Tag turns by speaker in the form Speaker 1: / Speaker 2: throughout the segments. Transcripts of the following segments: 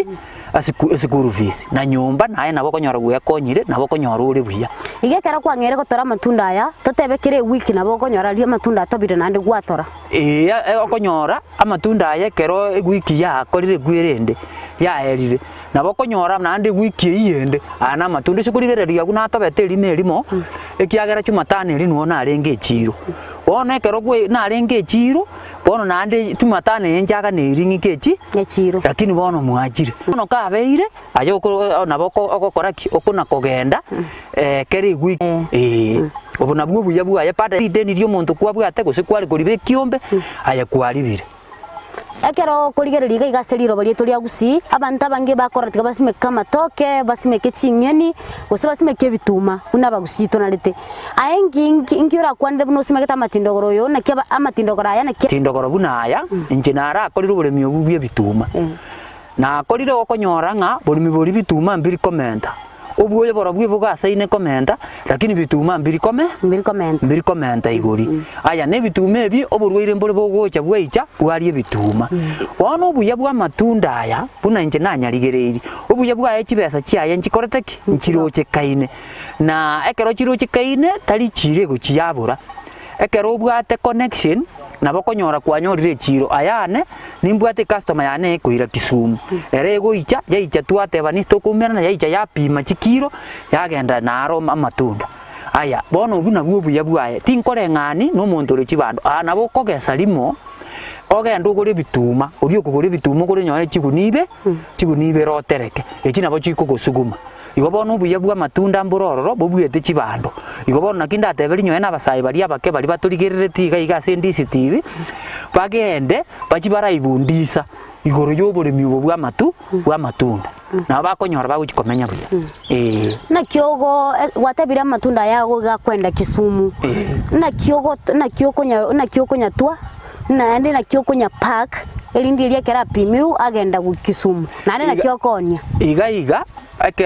Speaker 1: efi ase eschool fees, na nyomba naye nabo okonyora gwekonyire, nabo okonyora ore buya.
Speaker 2: Iga ekero kwang'eire gotora amatunda aya, totebe kera ewiki nabo okonyora aria amatunda atobire naende gwatora.
Speaker 1: Ee, okonyora amatunda aya ekero ewiki yakorire egwere ende, yaerire, nabo okonyora naende ewiki eyio ende, aya na amatunda. Ase okorigereria abwo natobete erimo erimo, ekiagera chumatano eria nigo narenge echiro. Bono ekero gwe narenge echiro, bono naende chumatano eye nchaganeiri ng'ike echi
Speaker 2: Echiro.
Speaker 1: lakini bono mwachire. Bono kabeire, aye oko nabo oko ogokora ki? Okona kogenda kera ewiki eh, obo nabwo obuya bwaye bada rideni ria omonto kwabwate gose kware koriba ekiombe, aye kwaribire.
Speaker 2: Ekero okorigereria iga iga ase riroba riaito ria Gusii, abanto abange bakorora tiga basimeke amatoke, basimeke ching'eni, gose basimeke ebituma buna abagusii tonarete. Aye nki nki nki orakwanere buna osimegete amatindogoro oyo naki aba amatindogoro aya naki.
Speaker 1: Tindogoro buna aya, inche narakorire oboremi obwo bw'ebituma. Nakorire gokonyora ng'a boremi boria bituma mbiri komenta, obwoyo borobwo bogasaine komenta, lakini bituma mbiri kome
Speaker 2: Mbiri komenta.
Speaker 1: mbiri komenta igori. Aya na ebituma ebi oborwaire mbore bogocha bwaicha bwaria ebituma. Bono obuya bw'amatunda aya, buna inche nanyarigereirie, obuya bwaye chibesa chiaye nchikorete ki? Nchirochekaine. Na ekero chirochekaine tari chiira egochiyabora. Ekero obwate connection, nabo okonyora kwanyorire echiiro, ayane nimbwate ecustomer yane ekoira Kisumu, ere egoicha, yaicha twateba nise tokoumerana yaicha yapima chikiro, yagenda naro amatunda. Aya, bono obwo nabwo obuya bwaye, tinkoreng'ani na omonto ore chibando, aa nabo okogesa rimo, ogende ogore ebituma, oria okogora ebituma ogore nonye chigunia ibe, chigunia ibere otereke, echi nabo chikogosuguma. Igo bono obuya bw'amatunda mbore ororo bobuete chibando. Igo bono naki ndateberie nyowe na abasae baria abake baria batorigereretie iga iga ase Ndizi TV, bagende bachie baraibundisa igoro y'oboremi obo bw'amatu bw'amatunda. Nabo bakonyora bagochia komenya buya. Eeh.
Speaker 2: Naki ogo gwatebire amatunda aya ago iga akwenda Kisumu, naki ogo naki okonya naki okonyatua naende naki okonya pack erinde erio ekero apimirwe agenda go Kisumu, naende naki okoonia.
Speaker 1: Iga iga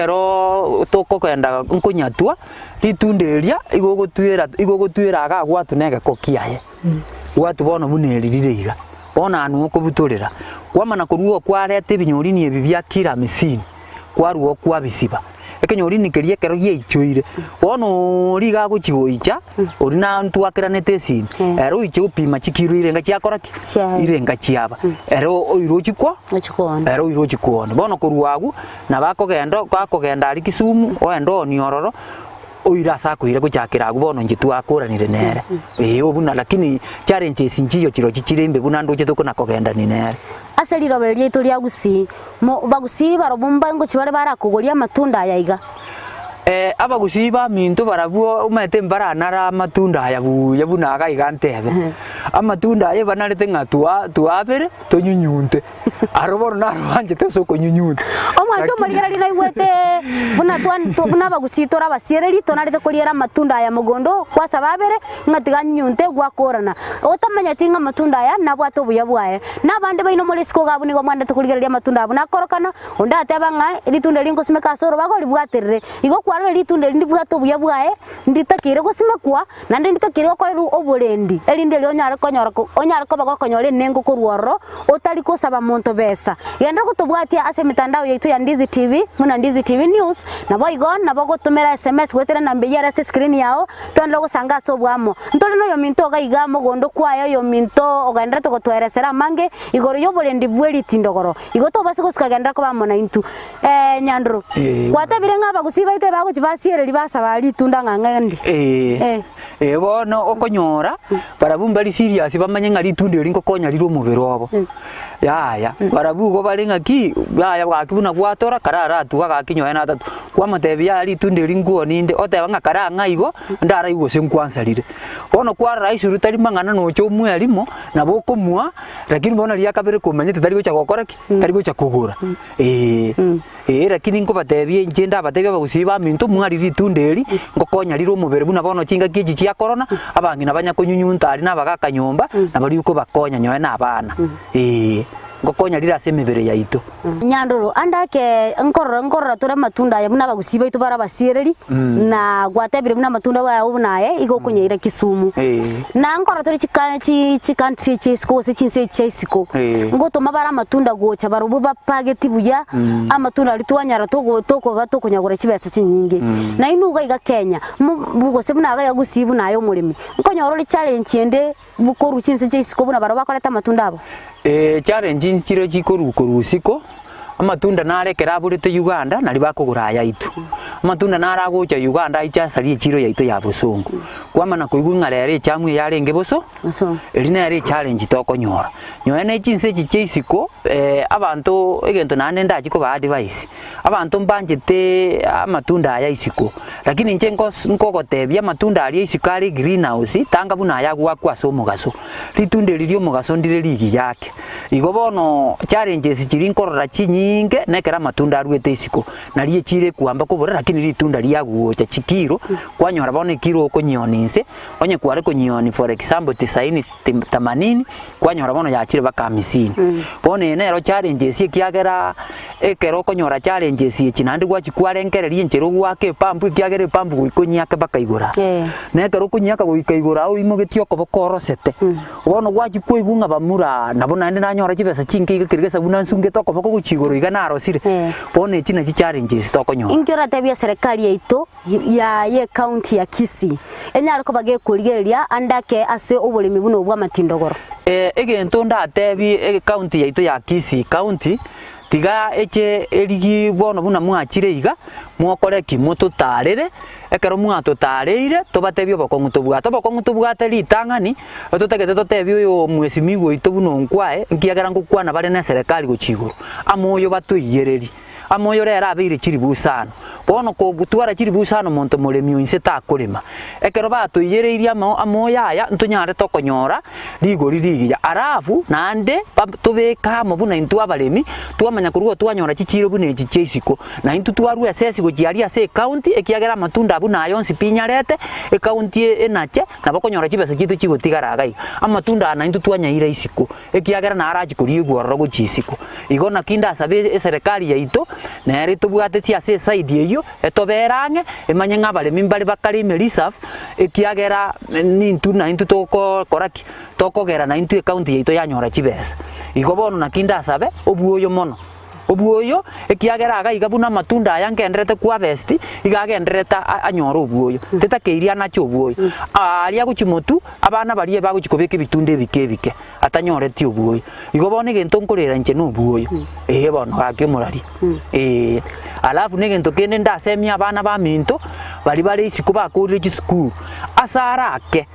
Speaker 1: ekeroooo tokogenda nkonyatua, ritunda eria igo ogotwera igo ogotwera iga agwatwa na egeko kiaye, gwatwa bono buna eri rire iga, bono aa nigo okobutorera, kwamana korwa oo kwareta ebinyorini ebi bia kilo hamsini, kwarwa oo kwabisiba, ekenyorini keria ekero giaichoire, bono oria iga agochi goicha, oria na ntwakeranete esimi, ere oiche gopima chikilo irenga chiakora ki?
Speaker 2: Chiaye.
Speaker 1: Irenga chiaba, ere oirwe ochie kwa
Speaker 2: Ochie koonia.
Speaker 1: ere oirwe ochie koonia. Bono korwa agwo, nabo akogenda gakogenda aria Kisumu, oende oonie ororo, oire ase akoira gochakera agwo bono inche twakoranire nere. Eeh buna lakini challenges nchiyo chirochio chire imbe buna ndoche tokona kogendani nere.
Speaker 2: Ase riroba eri riaito ria Gusii, mo Bagusii barobwo mbae ngochia bare barakogoria amatunda aya iga.
Speaker 1: Abagusii baminto barabwo omanyete mbaranara amatunda aya buya buna iga iga ntebe. Amatunda aya ebanarete ng'a twa twabere tonyunyunte, aro bono naro banchete ase okonyunyunta.
Speaker 2: Omwancho omorigereria naigwete buna twan buna abagusii tore abasiereri tonarete koriera amatunda aya mogondo kwasaba abere ng'a tiga anyunyunte gwakorana. Otamanyeti ng'a amatunda aya nabwate obuya bwaye. Na abande baino more isiko iga abwo nigo mwanderete korigereria amatunda abwo nakorokana, Onde ateba ng'a ritunda eri ngosimeka ase orobago ribwaterere. Igo kwarora ritunda eri ndibwate obuya bwaye, nditakeire gosimekwa, naende nditakeire gokorerwa oborendi, erinde erio onyare konyora ko onyare koba gokonyora enengo korwa ororo, otari kosaba monto besa. Genderera gotobwatia ase emitandao yaito ya Ndizi TV, buna Ndizi TV News, naboigo nabo ogotomera sms goetera enamba eyio ere ase escreen yao, Toenderere gosanga ase oboamo. Ntore noyominto iga iga mogondo kwaye oyominto ogendererete gotoeresera amange igoro y'oborendi bwe ritindogoro. Igo tobase gosuka genderera koba amo naintwe. Eh, Nyandoro,
Speaker 1: Eh.
Speaker 2: gwatebire ng'a abagusii baito ebagochia basiereria basaba ritunda ng'a ng'a ndi.
Speaker 1: Eh,
Speaker 2: Eh.
Speaker 1: eh, bono okonyora barabwo mbari serious bamanye ng'a ritunda eri ngokonya rire omobere obo. Yaya, barabwo igo bare ng'aki, yaya gaki buna gwatora kararatuga gaki nyowe natatu. Kwamotebia yaya ritunda eri nkuoni inde, oteba ng'a kara ang'e igo, ndaraigwe gose nkwansarire. Bono kwarora isuru tari mang'ana nocha omwe rimo, nabo okomua, lakini bono riria kabere komanyete tari gocha gokora ki? Tari gocha kogora, eeh. Ee, lakini nkobatebia inche ndabatebie abagusii baminto, mwari ritunda eri, ngokonya rire omobere buna bono chingaki echi chia korona, abang'ina banya konyunyunta aria na abagaka nyomba, nabaria okobakonya nyowe na abana, ee. Ngokonya rire ase emebere yaito.
Speaker 2: Nyandoro, ande ake nkorora nkorora tore amatunda aya buna abagusii baito bare abasiereri, na gwatebire buna amatunda aya buna aye igo okonyaira Kisumu. Na nkorora tore chika chi chicountry echi chia isiko gose chinse echi chia isiko, ngotoma bare amatunda gocha barobwo bapageti buya, amatunda aria twanyara togo tokoba tokonyagora chibesa chinyinge. Nainwe iga iga Kenya, mo gose buna iga iga Gusii buna aye omoremi, nkonyora ore challenge ende. Korwa chinse chia isiko buna barabwo bakorete amatunda abo.
Speaker 1: Ee, challenge nchire chikorwa korwa isiko, amatunda nare ekero aborete Uganda naria bakogora aya aito. Amatunda naro agocha Uganda aiche asarie echiro yaito ya bosongo. Kwamana koigwa ng'a rero echamu eye yarenge boso,
Speaker 2: Bosongo.
Speaker 1: eri nere echallenge tokonyora. Nonya ne chinse echi chia isiko, abanto egento naende ndachie kobaa advice, Abanto mbanchete amatunda aya isiko, lakini inche nkos nkogotebia amatunda aria isiko are greenhouse tanga buna aya agoakwa ase omogaso. Ritunda eri ria omogaso ndire rigiya ake. Igo bono challenges chiria nkorora chinyinge na ekero amatunda aruete isiko, nario echiro ekwamba kobora lakini ritunda riagocha chikiro, kwanyora bono ekiro okonyioni inse, onye kware konyioni for example tisaini tim themanini, kwanyora bono yachire mpaka hamisini. Bono eye nero challenges ekiagera ekero okonyora challenges echi naende gwachia kwarengereria enchera ogoaka epump ekiagera epump goika onyiake mpaka igoro aa. Na ekero okonyiaka goika igoro aa oimogetie okoboko orosete, bono gwachia kwaigwa ng'a bamura aa nabo naende nanyora chibesa chinke iga keri gesabu nansungete okoboko gochia igoro iga narosire. Bono echi nachi challenges tokonyora.
Speaker 2: Inki oratebie eserekari yaito ya y'ecounty ya Kisii enyare koba gekorigereria ande ake ase oboremi buna obwo bw'amatindogoro.
Speaker 1: Egento ndatebie ecounty yaito ya Kisii county, tiga eche erigi bono buna mwachire iga, mokore ki? Mototarere, ekero mwatotareire tobatebie obokong'u tobwate. Obokong'u tobwate ritang'ani, totagete totebie oyo mheshimiwa oito buna onkwae, nkiagera ngokwana bare na eserekari gochia igoro, amo oyo batoiyererie. Amo oyo rero abeire chiribu isano. Bono kogotwara chiribu isano monto moremi o inse takorema. Ekero batoiyereirie amo amoyo aya ntonyarete okonyora rigori rigiya. Alafu naende tobeke amo buna intwe abaremi, twamanya korwa twanyora chichiro buna echi chia isiko. Na intwe twarwa esesi gochia aria ase ecounty ekiagera amatunda abwo naye onsi pi nyarete, ecounty enache nabo okonyora chibesa chiaito chigotigara iga iga. Amatunda aya naintwe twanyaira isiko. Ekiagera narache koriegwa ororo gochia isiko. Igo naki ndasabe eserekari yaito, nere etobwatetie ase eside eyio, etobere ang'e, emanye ng'a abaremi mbare bakare ime reserve, ekiagera nintwe naintwe togokora ki? Tokogera naintwe ecounty yaito yanyora chibesa. Igo bono naki ndasabe, obuoyo mono. Obwoyo, ekiagera iga iga buna amatunda aya ngendererete koharvest, iga agendererete anyore obwoyo. Tetakeiri anache obwoyo. Aria agochia motwe, abana baria bagochia kobeka ebitunda ebike ebike, atanyoreti obwoyo. Igo bono egento nkorera inche na obwoyo, ee bono gaki omorari, ee. Alafu na egento kende ndasemie abana baminto, baria bare isiko bakorire chisukuru, ase arake.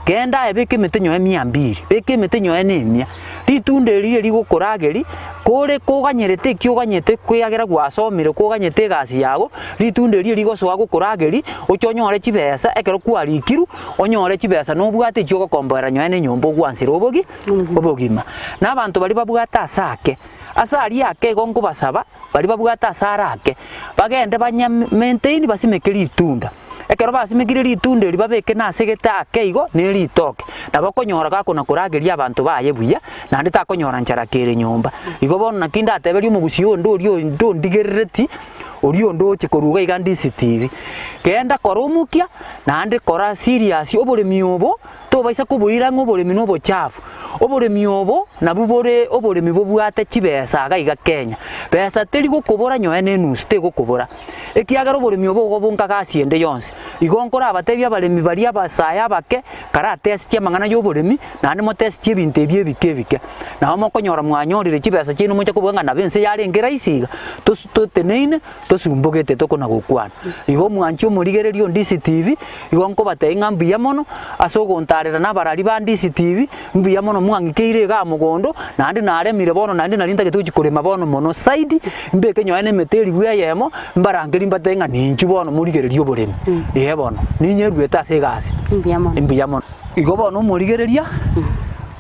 Speaker 1: Genda aye beka emete nyoe mia mbiri, beka emete nyoe na emia, ritunda eri riria rigokorageria, kore koganyerete eki oganyete ekiagera gwasomire koganyete egasi yago, ritunda erio rigosoa gokorageria, oche onyore chibesa ekero kwarikirwe, onyore chibesa nobwate echio ogokomboera nyoe na enyomba ogwansere obogi obogima. Na abanto baria babwate ase ake, ase aria ake igo nkobasaba, baria babwate ase are ake, bagende banya maintain basimeke ritunda. Ekero basimekire ritunda eri babeke nase egete ake igo ne ritoke, nabo okonyora gakona-korageria abanto baye buya, naende takonyora nchara kere nyomba. Igo bono naki ndateberie omogusii onde oria onde ondigerereti, oria onde oche korwa iga iga ndisitiiri, genda kora omokia, naende kora serious oboremi obo, tobaisa koboira ng'a oboremi na obochafu. Oboremi obo nabwo bore oboremi bobwate chibesa iga iga Kenya. Besa teri gokobora nyoe na enusu tegokobora. Ekiagera oboremi obo igo bonka gasi ende yonsi. Igo nkorabatebie abaremi baria abasae abake, karatesiti amang'ana y'oboremi, naende motesiti ebinto ebi ebike ebike. Nabo mokonyora mwanyorire chibesa chiaino moche kobua ng'a nabo ense yarenge rahisi iga, tos toteneine, tosumbogete tokona gokwana. Igo omwanchi omorigereria o Ndisi TV, igo nkobatebia ng'a mbuya mono, ase ogontarera na abarari ba Ndisi TV, mbuya mono mwang'ikeire igaa mogondo, naende naremire bono naende nari ntagete gochia korema bono mono zaidi, mbeke nonye na emete elifu eyemo, mbarangerie mbatebie ng'a ninchu bono morigererie oboremi. Eeh bono, ninyeruete ase egasi.
Speaker 2: Mbuya mono.
Speaker 1: Mbuya mono. Igo bono omorigereria,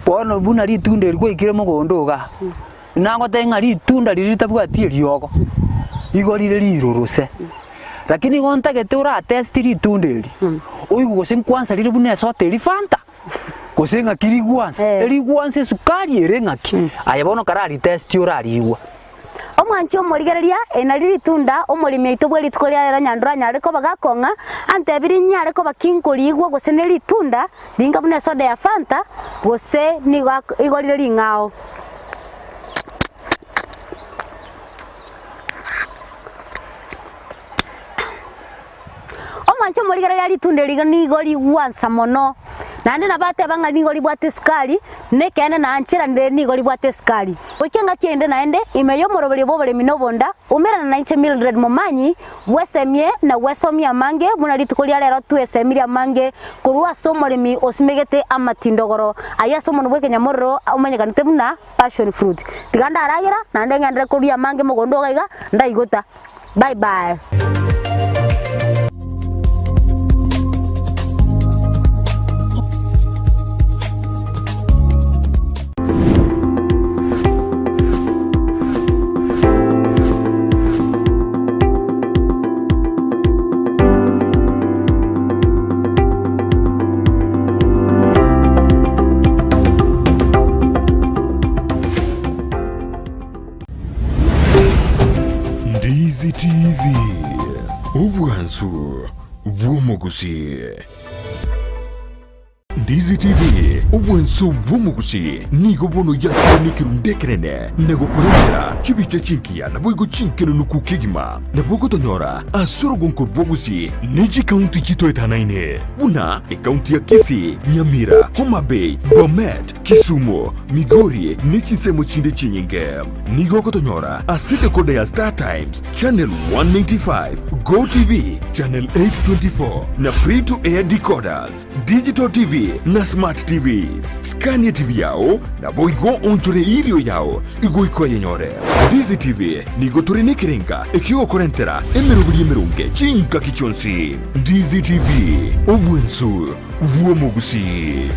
Speaker 1: bono buna ritunda eri kwaikire mogondo igaa, Nagotebia ng'a ritunda riria ritabwati eriogo, igo rire rirorose. Lakini igo ntagete oratesti ritunda eri, oigwe gose nkwansa rire buna esota eria Fanta, Gose ng'aki rigwansa?
Speaker 2: Eh.
Speaker 1: Erigwansa esukari ere ng'aki? Aye bono kararitesti orarigwa.
Speaker 2: Omwanchi omorigereria, eri nario ritunda omoremi oito bwe rituko ria rero nyandore anyare koba gakong'a, antebirie nyare koba kinkorigwa gose ne ritunda ringa buna esoda ya Fanta, gose nigo ak igo rire ring'ao. Omwanche omorigereria ritunda eri nigo rigwansa mono, naende nabo ateba ng'a nigo ribwate esukari, na ekeene naancheranire nigo ribwate esukari. Goika engaki ende naende, ime y'omoroberio bw'oboremi na obonda, umerana nainche Mildred Momanyi, bwesemie na gwesomia amange buna rituko ria rero twesemirie amange korwa ase omoremi osimegete amatindogoro ayio ase omonwa bw'ekenyamorero omanyekanete buna passion fruit. Tiga ndaragera naende ng'enderere koria amange mogondo iga iga ndaigota. Bye bye.
Speaker 3: Ndizi TV, obwansu bw'omogusii. Ndizi TV, obwansu bw'omogusii nigo bono yakire nekerundu ekenene na gokorentera chibicha chinkiya naboigo chinkenenuku kegima. Nabo ogotonyora ase orogonko rw'ogusii ne chikaunti chitoetanaine buna ekaunti ya Kisii, Nyamira, Homa Bay, Bomet, Kisumu, Migori ne chinsemo chinde chinyinge. Nigo ogotonyora ase decoder ya Star Times, Channel 195, Go TV, Channel 824 na Free to Air decoders, Digital TV na Smart TVs. Skania TV yao naboigo onchore erio yao igoika oyenyore. Ndizi TV nigo tore nekerenga ekiogokorentera emeroberi emeronge chingaki chionsi. Ndizi TV, obwensu bw'omogusii.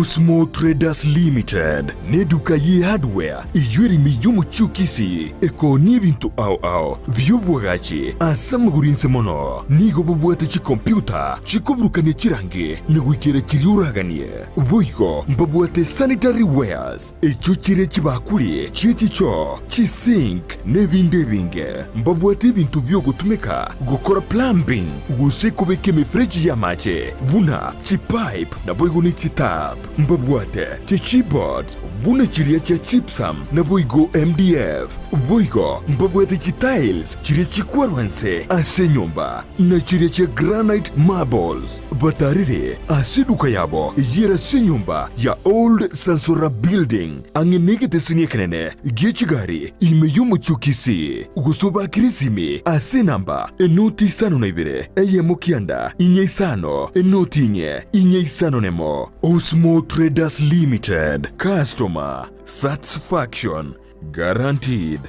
Speaker 3: Osmo Traders Limited neduka ye hardware eyio ere ime y'omochie o Kisii ekoonia ebinto ao ao bi'obwagachi ase amagoro inse mono. Nigo bobwate chikompyuta chikoburukania chirangi na goikera chiria oraganie. Boigo mbabwate sanitary wares Echio chire chibakuri chie chichoo, chisink, na ebinde ebinge. Mbabwate ebinto bi'ogotumeka gokora plumbing gose kobeka emefereji y'amache buna chipipe naboigo ne chitap. Mbabwate chichipboards buna chiria chia gypsum naboigo MDF. Boigo mbabwate chitiles chiria chikwarwa inse ase enyomba na chiria chia granite marbles. Batarire ase eduka yabo eyio ere ase enyomba ya Old Sansora Building, ang'e negeteseni ekenene gie chigari ime y'omochie o Kisii, gose obakire esimi ase enamba enoti isano na ibere, eyemo kianda, inye isano, enoti inye, inye isano nemo. Osmo Traders Limited, Customer Satisfaction Guaranteed.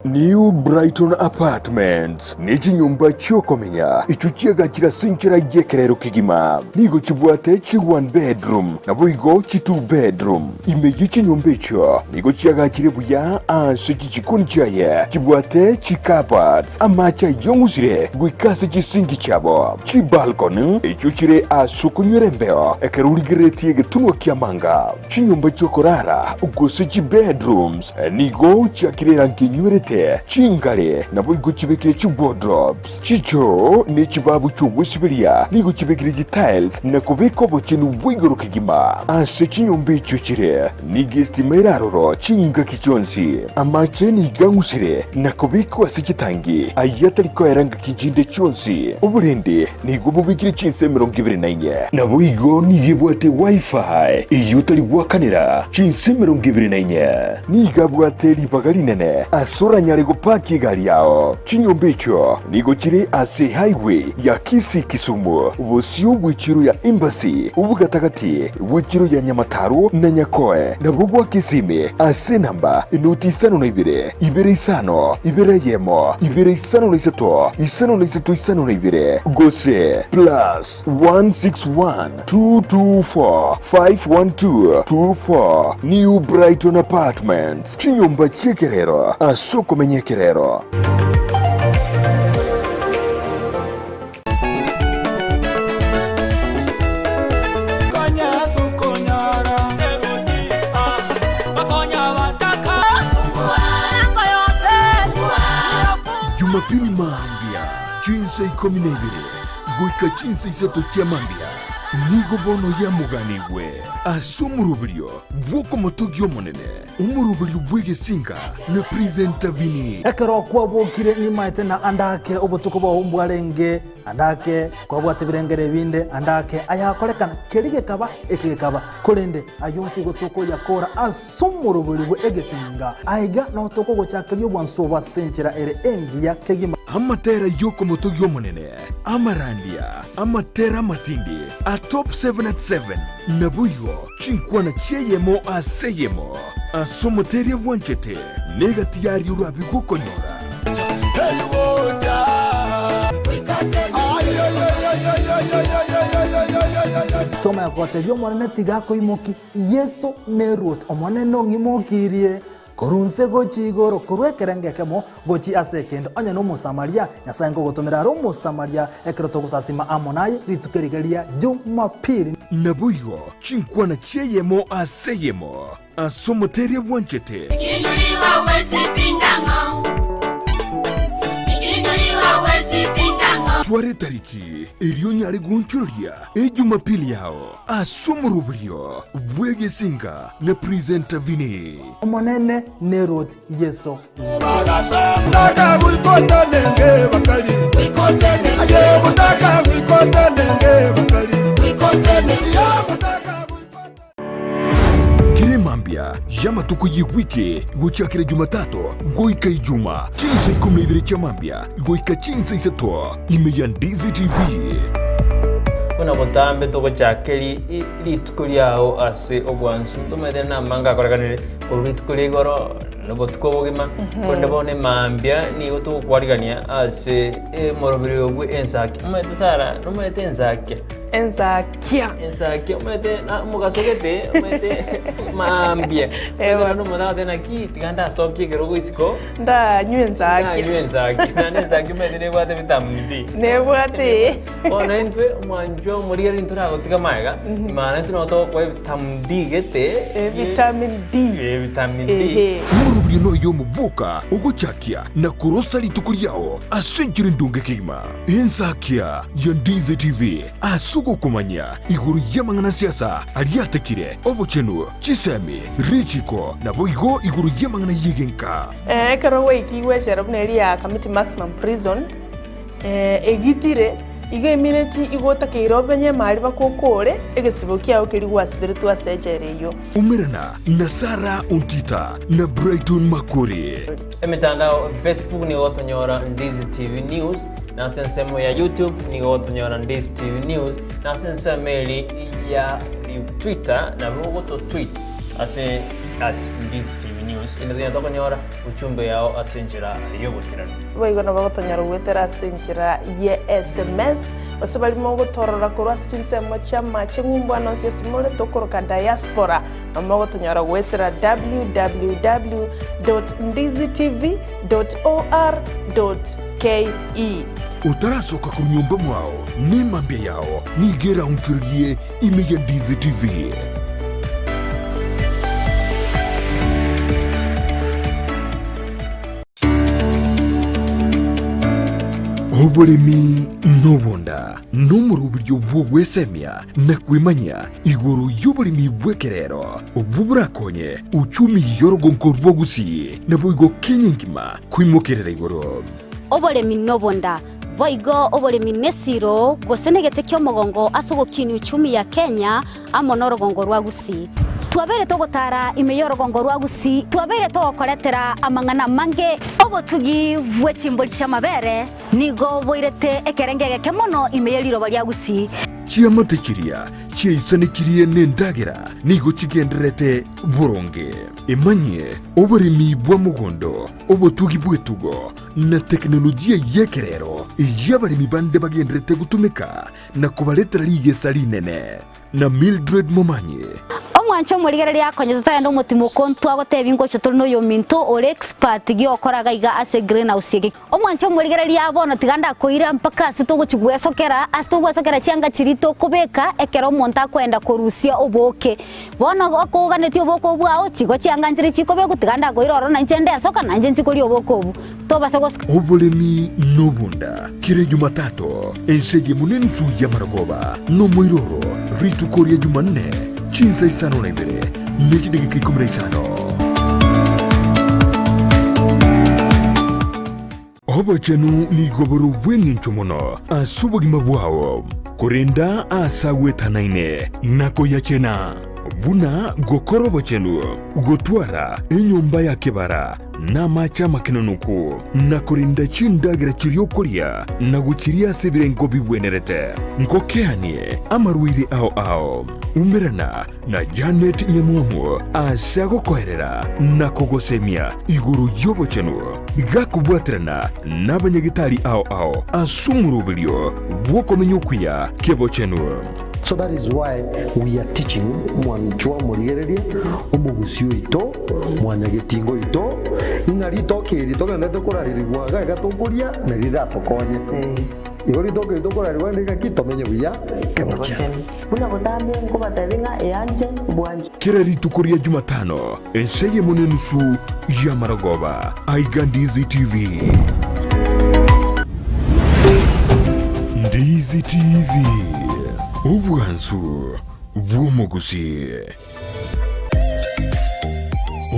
Speaker 3: New Brighton Apartments ne chinyomba chi'okomenya echio chiagachire ase enchera y'ekerero kegima. Nigo chibwate chi one bedroom naboigo chi two bedroom. Ime ye chinyomba echio nigo chiagachire buya ase chichikoni chiaye chibwate chi cupboards, amache ayong'usire goika ase chisinki chiabo, chibalcony echio chire ase okonywera embeo ekero origereretie egetunwa ki'amanga. Chinyomba chi'okorara, gose chibedrooms, nigo chiakire erangi enywerete, chingare naboigo chibekire chiwardrobes, chichoo ne chibabu chi'ogwesiberia nigo chibekire chitiles na kobeka obochenu bwa igoro kegima. Ase chinyomba echio chire nigo estima ere aroro chingaki chionsi. Amache nigo ang'usire na kobekwa ase chitangi ayio atari koera ngaki chinde chionsi. Oborendi Nigo bobekire chinsa 24. Naboigo nigo ebwate Wi-Fi eyio otari goakanera chinsa 24. Nigo abwate ribaga rinene ase oranyare gopaki egari yao. Chinyomba echio nigo chire ase highway ya Kisii-Kisumu, bosio bw'echiro ya Embassy, obogatagati bw'echiro ya Nyamataro na Nyakoe, nabo goaka esimi ase enamba enoti isano na ibere, ibere isano, ibere eyemo, ibere 53 53 52 gose plus 161 224 512 24 New Brighton Apartments, chinyomba chi'ekerero ase okomenya ekerero. Mambia chinsa ikomi na ibere goika chinsa isato chia mambia nigo bono yamoganigwe ase omoroberio bw'okomotogia Omonene, omoroberio bw'egesinga na Presenter Vinny.
Speaker 4: Ekero kwabokire nimaete na ande ake obotuko bwao mbwarenge, ande ake kwabwate ebirengero ebinde, ande ake ayakorekana, keria gekaba, eke gekaba. Korende ayio onsi igo tokoyakora ase omoroberi bwe egesinga. Aiga nao tokogochakeria obwansu obo ase enchera ere engiya kegima.
Speaker 3: Amatera y'okomotogia Omonene, amarandia, amatera amatindi a Top 7 at 7, naboigo chinkwana chi'eyemo ase eyemo ase omoteria bwanchete, negati yaria orabe gokonyora.
Speaker 4: Tomanya gotebia Omonene tiga akoimokie, Yeso neruoti, Omonene ong'imokirie korwa inse gochia igoro, korwa ekerengo ekemo gochia ase ekende. Onye n'Omosamaria, Nyasae nkogotomera are Omosamaria ekero togosasima amo naye rituko eriga ria Jumapili.
Speaker 3: Naboigo chinkwana chi'eyemo ase eyemo ase omoteria bwanchete. Twara etariki eria onyare goonchoreria Ejumapili yao ase omoroberio bw'egesinga na Presenter Vinny.
Speaker 4: Omonene neruoti Yeso.
Speaker 3: Kera emambia y'amatuko y'ewiki gochakera Jumatatu goika Ijuma, chinsa ikomi na ibere chia mambia goika chinsa isato, ime ya Ndizi TV.
Speaker 5: Buna botambe togochake rituko riao ase obwansu, ntomanyete namange akorekanire korwa rituko ria igoro na obotuko obogima, korende bono emambia nigo togokwarigania ase omoroberi oyo bwe ensaki. Omanyete Sarah, nomanyete ensakia?
Speaker 6: Ensakia.
Speaker 5: Ensakia omanyete na omogaso gete omanyete maambia.
Speaker 6: Ewa.
Speaker 5: Omanyete omonto agoteba naki tiga ndasokie ekerogo isiko.
Speaker 6: Ndanywe ensakia.
Speaker 5: Ndanywe ensakia. Naende ensakia omanyete nebwate vitamin D.
Speaker 6: Nebwate.
Speaker 5: Bono intwe omwanchwa omorigereria ntoragotiga magega, maana intwe nabo togokoa evitamin D gete.
Speaker 6: Vitamin D.
Speaker 5: Eh, vitamin D.
Speaker 6: Ehe.
Speaker 3: Omorobio noyo omoboka ogochakia na korosa rituko riao ase enchera endonge kegima. Ensakia ya Ndizi TV ase ogokomanya igoro y'amang'ana siasa aria atekire, obochenu, chisemi, richiko, naboigo igoro y'amang'ana y'egenka.
Speaker 6: Ekero gwaikigwe echela buna eria ya Kamiti Maximum Prison, egitire, igo emineti igo otakeire obenye emari mpaka okore egesibo kiao keria gwasiberetwe ase echela eyio.
Speaker 3: Umerana na Sarah Ontita na Brighton Makori.
Speaker 5: Emetandao, Facebook nigo gotonyora Ndizi TV News, na ase ensemo ya YouTube nigo gotonyora Ndizi TV News, na ase ensemo eri ya Twitter nabo ogoto tweet ase at Ndizi TV News inde tonyare tokonyora uchumbe yao ase enchera y'oboikeranu.
Speaker 6: Boigo nabo gotonyora goetera ase enchera ye sms, gose baria mogotorora korwa ase chinsemo chi'amache ng'umbu ande onsi ase more tokoroka diaspora. Mogotonyora goetera www.ndizitv.or.ke.
Speaker 3: Otarasoka korwa nyomba mwao, nemambia yao nigo eraonchorerie ime ya Ndizi TV. Oboremi nobonda nomoroberio bw'ogwesemia na kwemanyia igoro y'oboremi bw'ekerero obwo borakonye uchumi y'orogonko rwa Gusii naboigo Kenya engima koimokerera igoro.
Speaker 2: Oboremi nobonda, boigo oboremi nesiro gose negete ki'omogongo ase ogokinia uchumi ya Kenya amo norogongo rwa Gusii. Twabeire togotara ime y'orogongo rwa Gusii, twabeire togokoretera amang'ana amange. Obotugi bwe chimbori chi'amabere nigo boirete ekerengo egeke mono ime ye riroba ria Gusii.
Speaker 3: Chiamate chiria chiaisanekirie nendagera nigo chigendererete boronge. Emanyie oboremi bwa mogondo, obotugi bw'etugo, na teknolojia y'ekerero eyio abaremi bande bagendererete gotumeka na kobaretera rigesa rinene. Na Mildred Momanyi.
Speaker 2: Omwanche omorigereria akonye totagenda omotimoko ntwagotebia ngocha tore na oyominto ore expert giokora iga iga ase greenhouse eke. Omwanche omorigereria bono tiga ndakoira mpaka ase togochi gwesokera, ase togwesokera chianga chiria tokobeka ekero omonto akoenda korusia obooke. Bono okoganetie obooke obwo bwao, chigo chianga nchire chikobekwa tiga ndakoira ororo nainche ndesoka nainche nchie koria obooke obwo. Tobasa gosoka.
Speaker 3: Oboremi nobonda kera Ejumatato, ense eyemo nenusu y'amarogoba, nomoiroro rituko ria Jumanne chinsa isano na ibere ne chidageka ikomi na isano. Obochenu nigo bore obw'engencho mono ase obogima bwao, korenda aase agwetanaine na koyachena, buna gokora obochenu, gotwara enyomba ya kebara, na amache amakenonoku, na korenda chindagera chiria okoria, na gochiria ase ebirengo bigwenerete. Ngokeanie amarwaire ao ao. Umerana na Janet Nyamwamu ase agokoerera na kogosemia igoro y'obochenu, gakobwaterana nabanyagetari ao ao ase omoroberio bw'okomenya okuya kebochenu.
Speaker 7: So that is why we are teaching mwanchwa omorigereria, omogusi oito, mwanyagetinga oito, ing'a ritoke eri togenderete korarerigwa iga iga tokoria nari riratokonye. Igo ritoke eri tokorarerigwa rinde ng'aki tomenye buya kebochenu.
Speaker 8: Buna botambe nkobatebia ng'a eanche bwanchwe.
Speaker 3: Kera rituko ria Jumatano, ensa eyemo nenusu y'amarogoba, aiga Ndizi TV. Ndizi TV, obwansu bw'omogusii.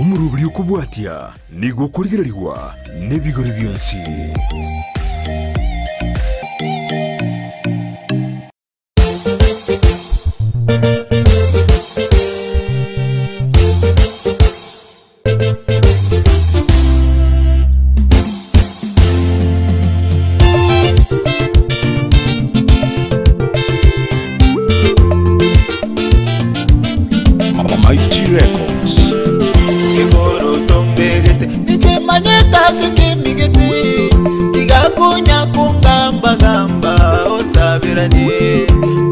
Speaker 3: Omoroberi okobwatia nigo okorigererigwa nebigori bionsi.
Speaker 9: Mighty Records.
Speaker 10: Igoro tombegete nichemanyete ase kemigete tigakonya kongambagamba otaberanie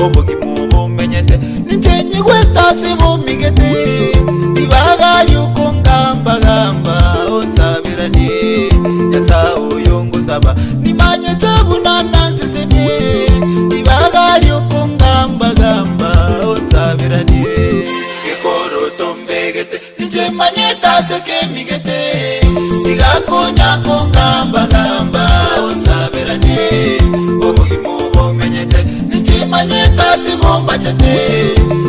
Speaker 10: obogima obomenyete ninchenyigwete ase bomigete ribaga riokongambagamba otaberanie Nyasaye oyo ngosaba nimanyete buna nansesenie ribaga riokongambagamba otaberanie Gekoroto mbegete inche manyete ase kemigete tigakonya kongambagamba onsaberanie obogima obomenyete inche manyete ase bombachete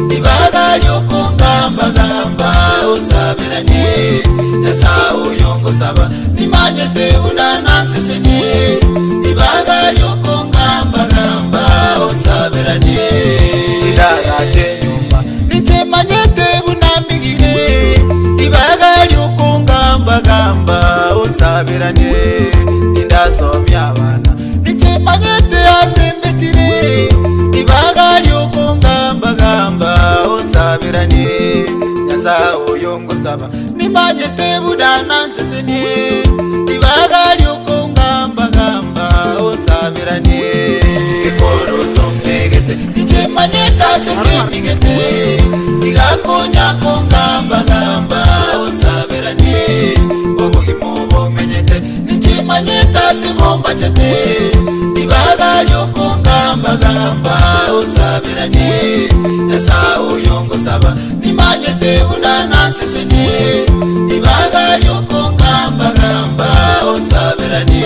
Speaker 10: ribaga riokongambagamba onsaberanie Nyasaye oyo ngosaba nimanyete buna nansesenie ribaga riokongambagamba onsaberanie Ndagache nyomba ninchemanyete bunamigire ribaga riokongambagamba onsaberanie nindasomia abana ninchemanyete asembetire ribaga riokongambagamba onsaberanie Nyasaye oyo ngosaba nimanyete bunanansesenie ribaga riokongambagamba onsaberanie Gekoroto mbegete ninchemanyete ase kemigete tigakonya kongambagamba onsaberanie obogima obomenyete ninchemanyete ase bombachete ribaga riokongambagamba onsaberanie Nyasaye oyo ngosaba nimanyete buna nansesenie ribaga riokongambagamba onsaberanie.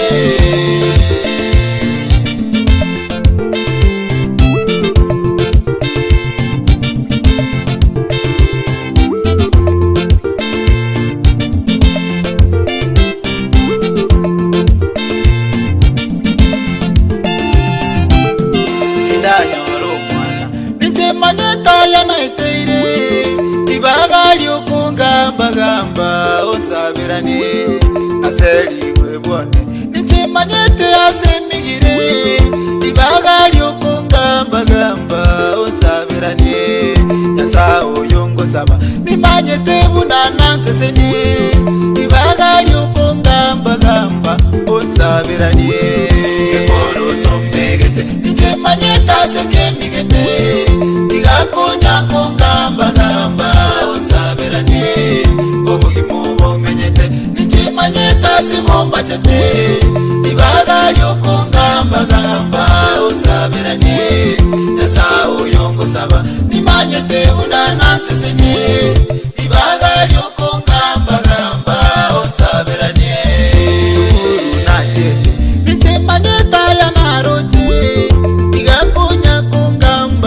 Speaker 10: Ndanyora omwana ninchemanyete aya naeteire ribaga riokongambagamba onsaberanie aserigwe bwone ninchemanyete ase emigire ribaga riokongambagamba onsaberanie Nyasaye oyo ngosaba nimanyete buna nansesenie ribaga riokongambagamba onsaberanie Gekoroto mbegete ninchemanyete ase kemigete tigakonya kongambagamba. ngosaba, nimanyete buna nansesenie.